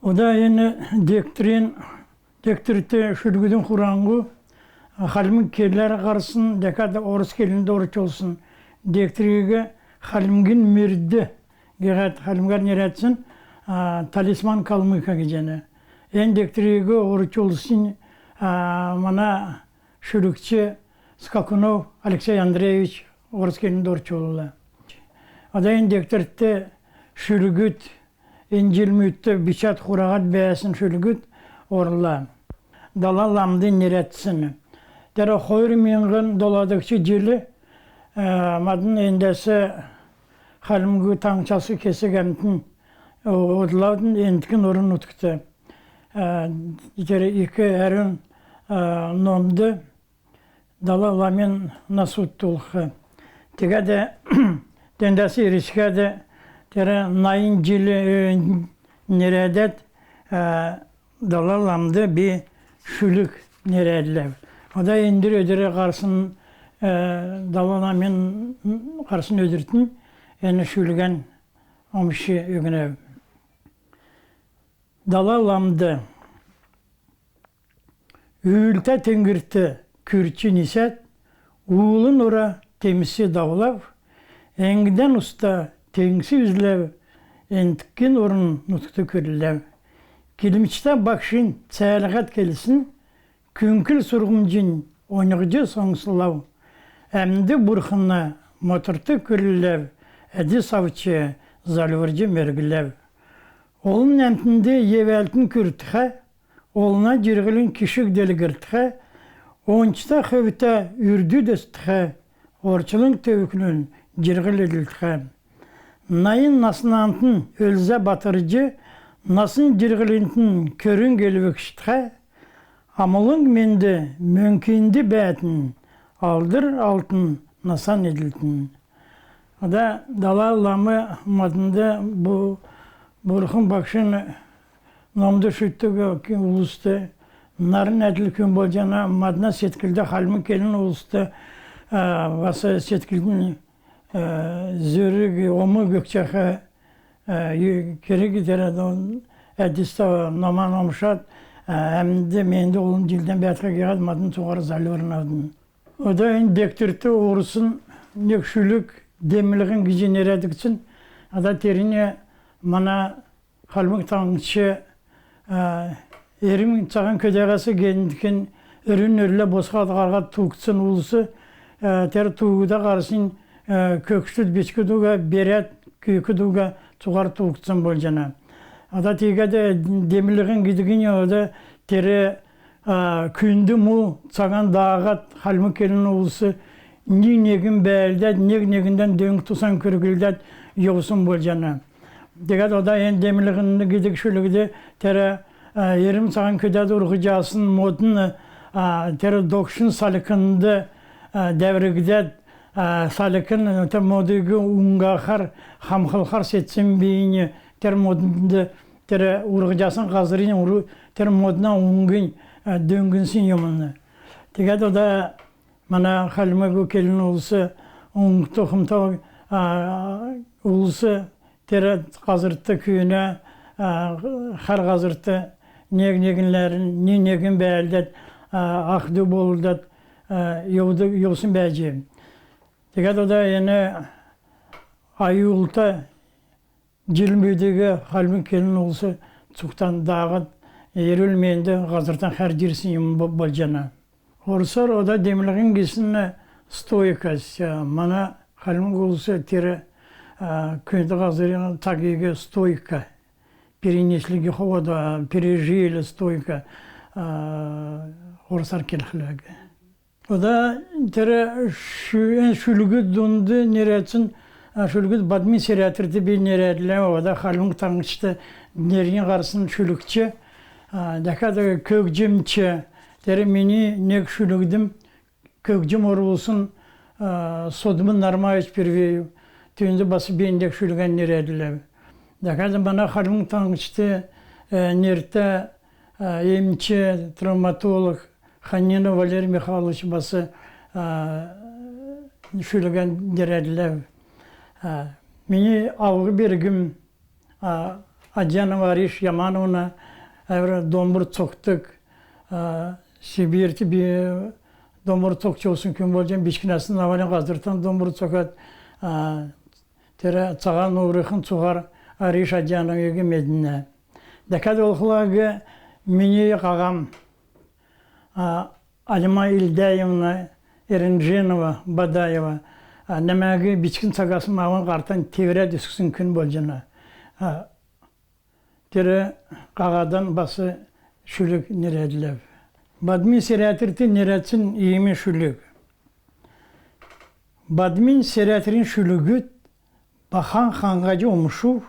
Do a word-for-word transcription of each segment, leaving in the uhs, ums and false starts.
Ода эн дегтрин, дегтрт шүлгүдин хураңһу хальмг келәр һарсн, дәкәд орс келнд орчулсн дегтриг «Хальмгин мөрд» гиһәд хальмгар нерәдсн «Талисман Калмыка» гиҗәнә. Эн дегтриг орчулснь мана шүлгч Скакунов Алексей Андреевич орс келнд орчулла. Ода эн дегтрт шүлгүд, эн җилмүдт бичәд хураһад бәәсн шүлгүд орла. Дала ламд нерәдсн. Тер хойр миңһн доладгч җил мадн эндәс Хальмг Таңһчас кесг әмтн одлавдн, энткен орн-нутгт тер ик әрүн номд Дала ламин нас уттулх. Тегәд тендәс ирсхәд, тер найн җил нерәдәд, Дала ламд би шүлг нерәдләв. Ода эндр өдр һарсн, Дала ламин һарсн өдртнь эн шүлгән омҗ өгнәв. Дала ламд. Үүлтә теңгрт күрч нисәд, уулын ора темс давлав, эңгдән уста теңгс үзләв, энткен орн-нутгт күрләв. Килмчтә багшин цәәлһәд келсн, күңкл сурһмҗинь оньһҗ соңслав. Әмд бурхна моторт күрләв, әдс авч зальврҗ мергләв. Олн әмтнд евәлтн күртхә, олна җирһлин кишг делгртхә, ончта хөвтә үрдүд өстхә, орчлң төвкнүн җирһл эдлтхә. Найн наснантн өлзә батрҗ, насн җирһлинтн көрң элвгчтхә, амулң менд мөңкинд бәәтн, алдр алтн насан эдлтн. Ода Дала лам маднд бу бурхн багшин номд шүтдг улст нарн әдл күн болҗана, мадна седклд хальмг келн улст бас седклднь зүрг ом өгчәх керг, тер әдст номан омшад, әмд менд олн җилдән бәәтхә гиһәд мадн цуһар зальврнавидн. Ода эн дегтрт орсн нег шүлг «Демлһн» гиҗ нерәдгдсн. Ода тернь мана Хальмг Таңһч Эрм Цаһан Көдәһәс гендкн өрүн өрлә босхад һарһад туугдсн улс, тер туугта һарснь көгшд бичкд уга, берәд күүкд уга цуһар туугдсн болҗана. Ода тиигәд демлһн гидгнь ода тер күнд му цаган дааһад, хальмг келн улс нег-негн бәәлдәд, нег-негндән дөң-тусан күрглдәд йовсн болҗана. Тегәд ода эн «Демлһн» гидг шүлгд тер Эрм Цаһан Көдәд урһҗасн модн тер догшн салькнд дәвргдәд, салькн тер модыг уңһахар, хамхлхар седсн бийнь, тер моднд, тер урһҗасн һазрин тер модна уңгинь дөңнсн юмн. Тегәд ода мана хальмг келн улс уңгт-хумта улс тер һазрт күүнә, хар һазрт нег-негнләрн нег-негн бәәлдәд, ах-дү болулдад йовсн бәәҗ. Тегәд ода эн аюлта җилмүдиг хальмг келн улс цугтан дааһад, эрүл-менд һазртан хәрҗ ирсн юм болҗана. Орсар ода демлһн гисн стойкость. Мана хальмг улс тер күүнд һазрин цагиг стойко перенесли, гихода пережили, стойко орсар келхлә. Ода тер шүлгүд дунд нерәдсн шүлгүд бадмин серәтрт би нерәдләв. Ода Хальмг Таңһчд нернь һарсн шүлгч, дәкәд көгҗмч, тер мини нег шүлгдм көгҗм орулсн Содмн Нармаевич Первеев, түүнд бас би нег шүлгән нерәдләв. Дәкәд мана Хальмг Таңһчд нертә эмч, травматолог Ханинов Валерий Михайлович бас шүлгән нерәдләв. Мини авг-бергм Адьянова Ариш Ямановна, әвр домбр цокдг, а, Сибирьт би домбр цокҗ йовсн күн болҗана, бичкнәсн авальнь һазртан домбр цокад, а, тер Цаһан Нуурихин цуһар Ариш Адьяновиг меднә. Дәкәд болхла мини һаһам, а, Алима Илдәевна Эрендженова-Бадаева, а, немәг бичкн цагасн авн һартан теврәд өсксн күн болҗана. А, тер һаһадан бас шүлг нерәдләв. Бадмин Сирәтрт нерәдсн иим шүлг. Бадмин Сирәтрин шүлгүд баһан ханһаҗ умшув,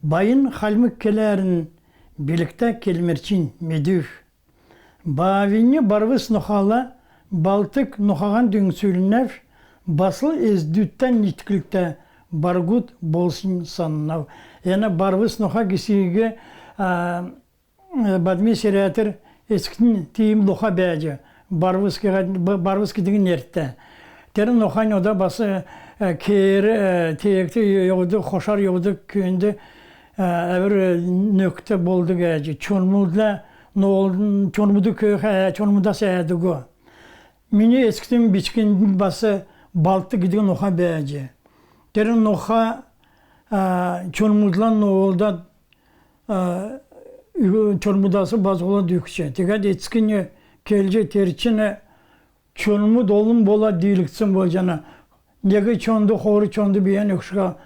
байн хальмг келәрн билгтә келмрчин медүв. Бавинь барвс нохала Балтг нохаһан дүңцүлнәв, басл эздүдтән итклтә баргуд болснь саннав. Эн барвс ноха гисиг, а, Бадмин Сирәтр эцкнь тиим ноха бәәҗ, барвс гиһәд, б-, барвс гидг нертә. Тер нохань ода бас, э, кеер, э, теегт йовдг, хошар йовдг күүнд, э, әвр нөкд болдг бәәҗ. Чонмудла ноол, чонмуд көөх, э, чонмудас әәдг. Мини эцкднь бичкнднь бас Балтг гидг ноха бәәҗ. Тер ноха, э, чонмудла ноолдад, а, чонмудас базһулад өгч. Тегәд эцкнь келҗ, тер чигн чонмуд олн болад диилгдсн болҗана. Нег чонд, хойр чонд бийән өгшго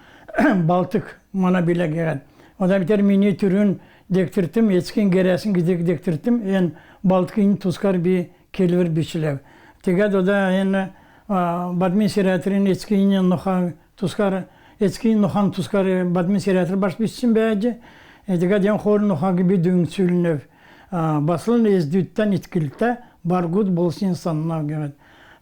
Балтг мана билә гиһәд. Ода тер мини түрүн дегтртм, эцкин герәсн гидг дегтртм эн Балтгин тускар би келвр бичләв. Тегәд ода эн, а, Бадмин Сирәтрин эцкин ноха тускар, эцкин нохан тускар Бадмин Сирәтр бас бичсн бәәҗ. Э, тегәд эн хойр нохаг би дүңцүлнәв. А, басл эздүдтән итклтә баргуд болснь саннав гиһәд.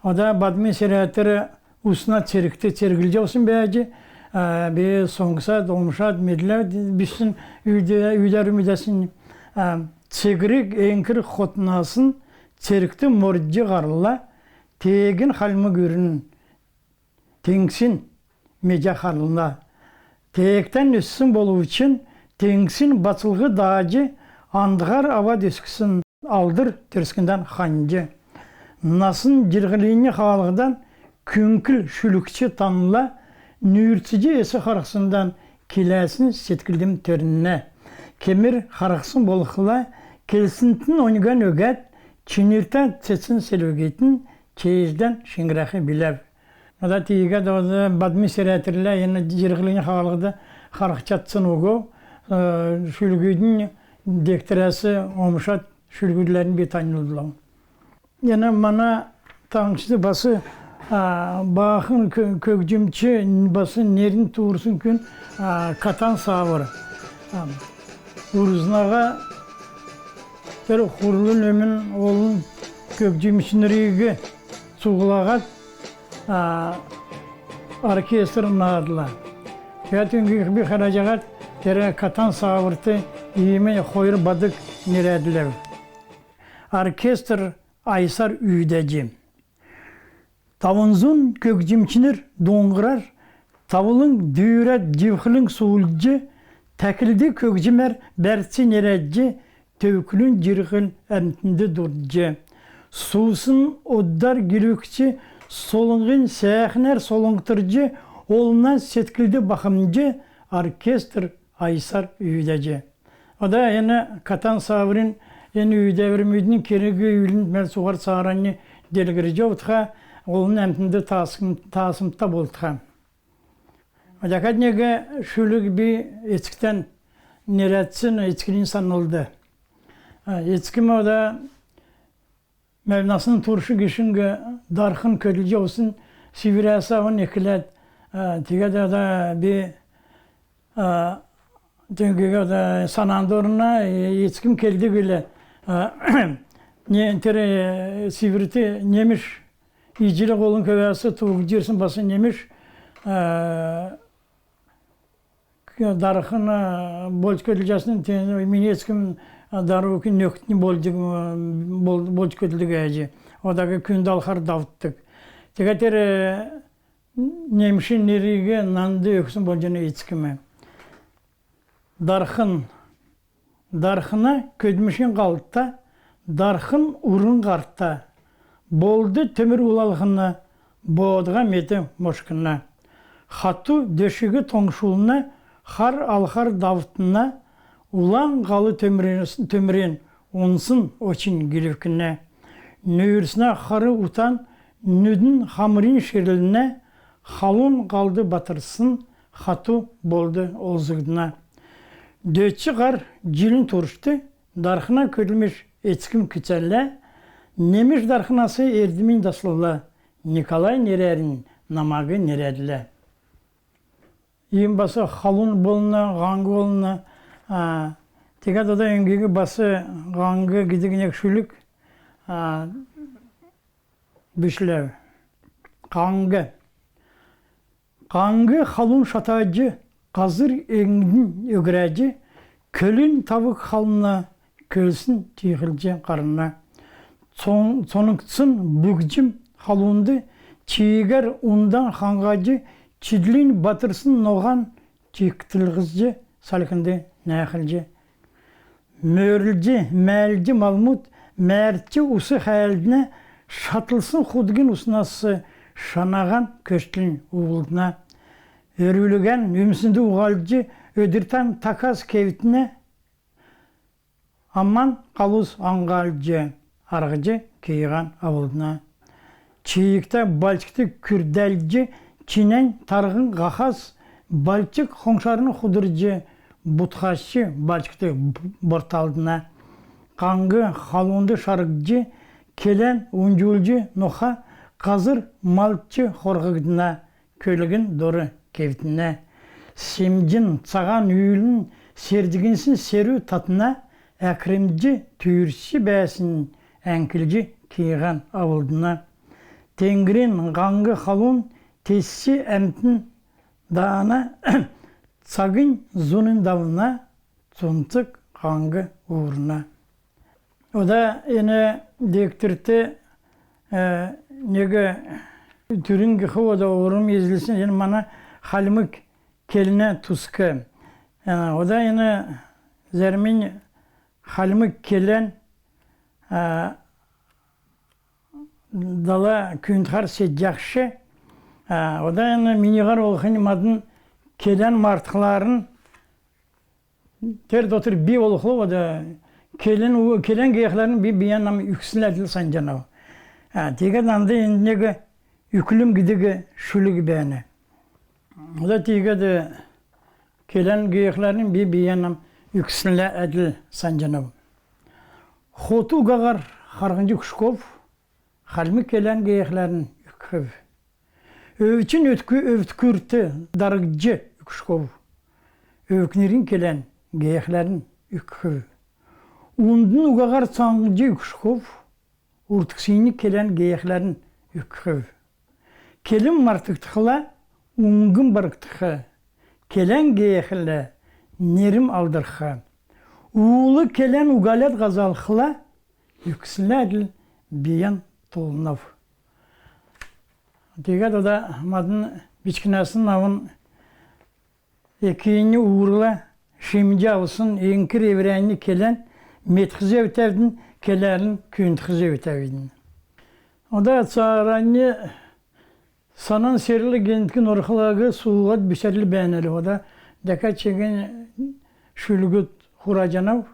Ода Бадмин Сирәтр усна цергт церглҗ йовсн бәәҗ. А, би соңсад, омшад, медләд бичсн үүд-, үүдәвр медәсн. А, цегрг эңкр хотнасн цергт мордҗ һарла, теегин хальмг үрн теңгсин меҗә харла. Теегтән өссн болвчн теңгсин бацлһ дааҗ, андһар авад өсксн алдр Төрскндән ханҗ. Насн җирһлинь хаалһдан күңкл шүлгч танла, нүүрцҗ эс харһсндан киләсн седклдм төрнә. Кемр харһсн болхла, келснтн оньган өгәд, чинртә цецн селвгитн чееҗдән шиңрәх биләв. Ода тиигәд ода Бадмин Сирәтрлә эн җирһлин хаалһд харһҗ чадсн уго, э, шүлгүднь дегтрәс омшад шүлгүдләрн би таньлдлав. Эн мана таңһчд бас, а, баахн кө-, көгҗмч бас нерн туурсн күн, а, Катан Савр. А, Урзнаһа тер хурлын өмн олн көгҗмчнриг цуглаһад, а, оркестр наадла. Тегәд өңгих би харһҗ аһад, тер Катан Саврт иим хойр бадг нерәдләв. Оркестр айсар үүдәҗ. Тавн зун көгҗмчнр дуңһрар тавлң дүүрәд, җивхлң суулдҗ, тәклдг көгҗмәр бәрц нерәдҗ, төвклүн җирһл әмтнд дурдҗ. Суусн оддар гилвкҗ, солңһинь сәәхнәр солңгтрҗ, олна седклд бахмҗ, оркестр айсар үүдәҗ. Ода эн Катан Саврин эн үүдәврмүднь керг-үүлн мел цуһар цааранднь делгрҗ йовтха, олн әмтнд таасм-, таасмта болтха. Ода дәкәд нег шүлг би эцктән нерәдсн, эцклинь санлд. А, эцкм ода Мә, насн турш гишң дархн көдлҗ йовсн Сиврәс авн экләд, а, тегәд ода би, а, тегәд ода сананд орна, э, эцкм келдг билә, а, не, тер, э, Сиврт немш, Иҗлә һолын көвәс тууҗ ирсн бас немш, а, дархн, а, болҗ көдлҗәсн, тен мини эцкм, а, дарук нөкднь болҗ, а, бол-, болҗ көдлдг бәәҗ. Одак күн далхар давтдг. Тегәд тер, э, немшин нериг нанд өгсн болҗана эцкм. Дархн. Дархна көдлмшин һалдта, дархн урн һартта. Болд төмр улалһн, боодһа мет мошкна. Хату дөшиг тоңшулна, хар алхар давтна, улан һал төмрин, төмрин унсн очин гилвкнә. Нүүрснә хар утан, нүдн хамрин ширлнә, халун һалд батрсн хату болд олзгдна. Дөчн һар җилин туршт дархна көдлмш эцкм күцәлә, немш дархнас эрдмнь даслла, Николай нерәрн намаг нерәдлә. Иим бас халун болна, һаң болна. А, тегәд ода өңгиг бас һаң гидг нег шүлг, а, бишләв. Һаң. Һаң халун шатаҗ, һазр эңгднь өгрәҗ, көлин тавг хална, көлсн тиихлҗ һарна. Цон-, цонгцн бүгҗм халунд, чиигәр ундан хаңһаҗ, чидлинь батрсн ноһан, чиклҗ салькнд нәәхлҗ. Мөрлҗ, мәәлҗ малмуд, мәрдҗ ус хәәлднә, шатлсн худгин уснас шанаһан көштлнь уулдна. Өрвлһән үмснд уһалҗ, өдртән такас кевтнә, аман халус аңһалҗ, арһҗ кииһән авлдна. Чиигтә бальчгт күрдәлҗ, чинән тарһн һахас, бальчг хоңшарн худрҗ, бутхасч бальчгт б-, борталдна. Һаң халунд шаргдҗ, келән унҗулҗ ноха, һазр малч хорһгдна, көлгн дор кевтнә. Семҗн цаһан үүлн сердгнсн серү татна, әкрмҗ түүрч бәәсн әңклҗ кииһән авлдна. Теңгрин һаң халун тесч әмтн даана, цагнь зуннь давна, цунцг һаң уурна. Ода эн дегтрт, э, нег түрүн гих, ода урм эзлсн эн мана хальмг келнә туск. Э, ода эн зәрмнь хальмг келән, э, дала күүндхәр седҗәхш. Э, ода эн миниһәр болхнь мадн келән мартхларн, тер дотр би болхла, ода келән у-, келән геехләрн би бийән нам үкснлә әдл санҗанав. А, тегәд нанд энд нег «Үклм» гидг шүлг бәәнә. Ода тегәд келән геехләрн би бийән нам үкснлә әдл санҗанав. Хот угаһар харһнҗ үкшхов, хальмг келән геехләрн үкхв. Өвчн өвдк-, өвдкүрт даргдҗ үкшхов, өвкнрин келән геехләрн үкхв. Ундн угаһар цаңһҗ үкшхов, урдксинь келән геехләрн үкхв. Келм мартгдхла, уңгм баргдх, келән геехлә нерм алдрх. Уул келән угалад һазалхла, үкснлә әдл бийән тулнав. Тегәд ода мадн бичкнәсн авн экиннь уурла шимҗ авсн эңкр эврәннь келән медхз өвтәвидн, келәрн күүндхз өвтәвидн. Ода цааранднь Санан Серлә генә норхлаг суулһад бичәдл бәәнәв. Ода дәкәд чигн шүлгүд хураҗанав.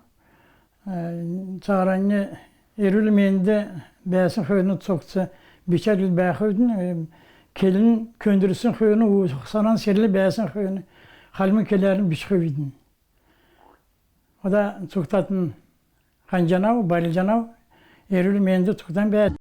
Э, цааранднь эрүл-менд бәәсн хөөн цогц бичәдл бәәхвидн, э, келн көндрсн хөөн, у-, Санан Серлә бәәсн хөөн хальмг келәрн бичхвидн. Ода цугтатн ханҗанав, байрлҗанав, эрүл-менд цугтан бәәтн.